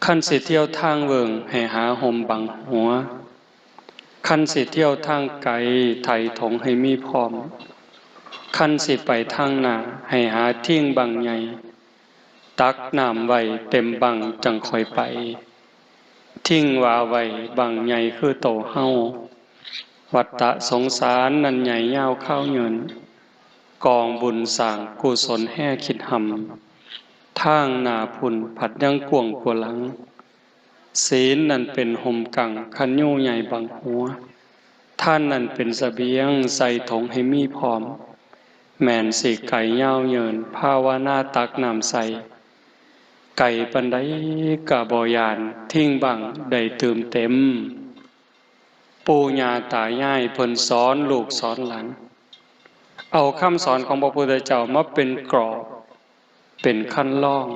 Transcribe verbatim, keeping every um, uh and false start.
คันสิเที่ยวทางเวิ้งให้หาฮ่มบังหัว คันสิเที่ยวทางไกไถถงให้มีพร้อม คันสิไปทางหน้าให้หาทิ่งบั้งใหญ่ ตักน้ำไว้เต็มบั้งจั่งค่อยไป ทิ่งหว่าไว้บั้งใหญ่คือโตเฮา วัฏฏะสงสารนั้นใหญ่ยาวคาวเยิน กองบุญสร้างกุศลแฮ่คิดหำ ทางหน้าพุ้นผัดยังกว้างกว่าหลัง ศีลนั้นเป็นฮ่มกั้งคันยูใหญ่บังหัว ทานนั้นเป็นเสบียงใส่ถงให้มีพร้อม แม่นสิไกยาวเยินภาวนาตักน้ำใส่ ไกปานใดกะบ่ย้านทิ่งบั้งได้ตื่มเต็ม ปู่ย่าตายายเพิ่นสอนลูกสอนหลาน เอาคำสอนของพระพุทธเจ้ามาเป็นกรอบ เป็นคันลอง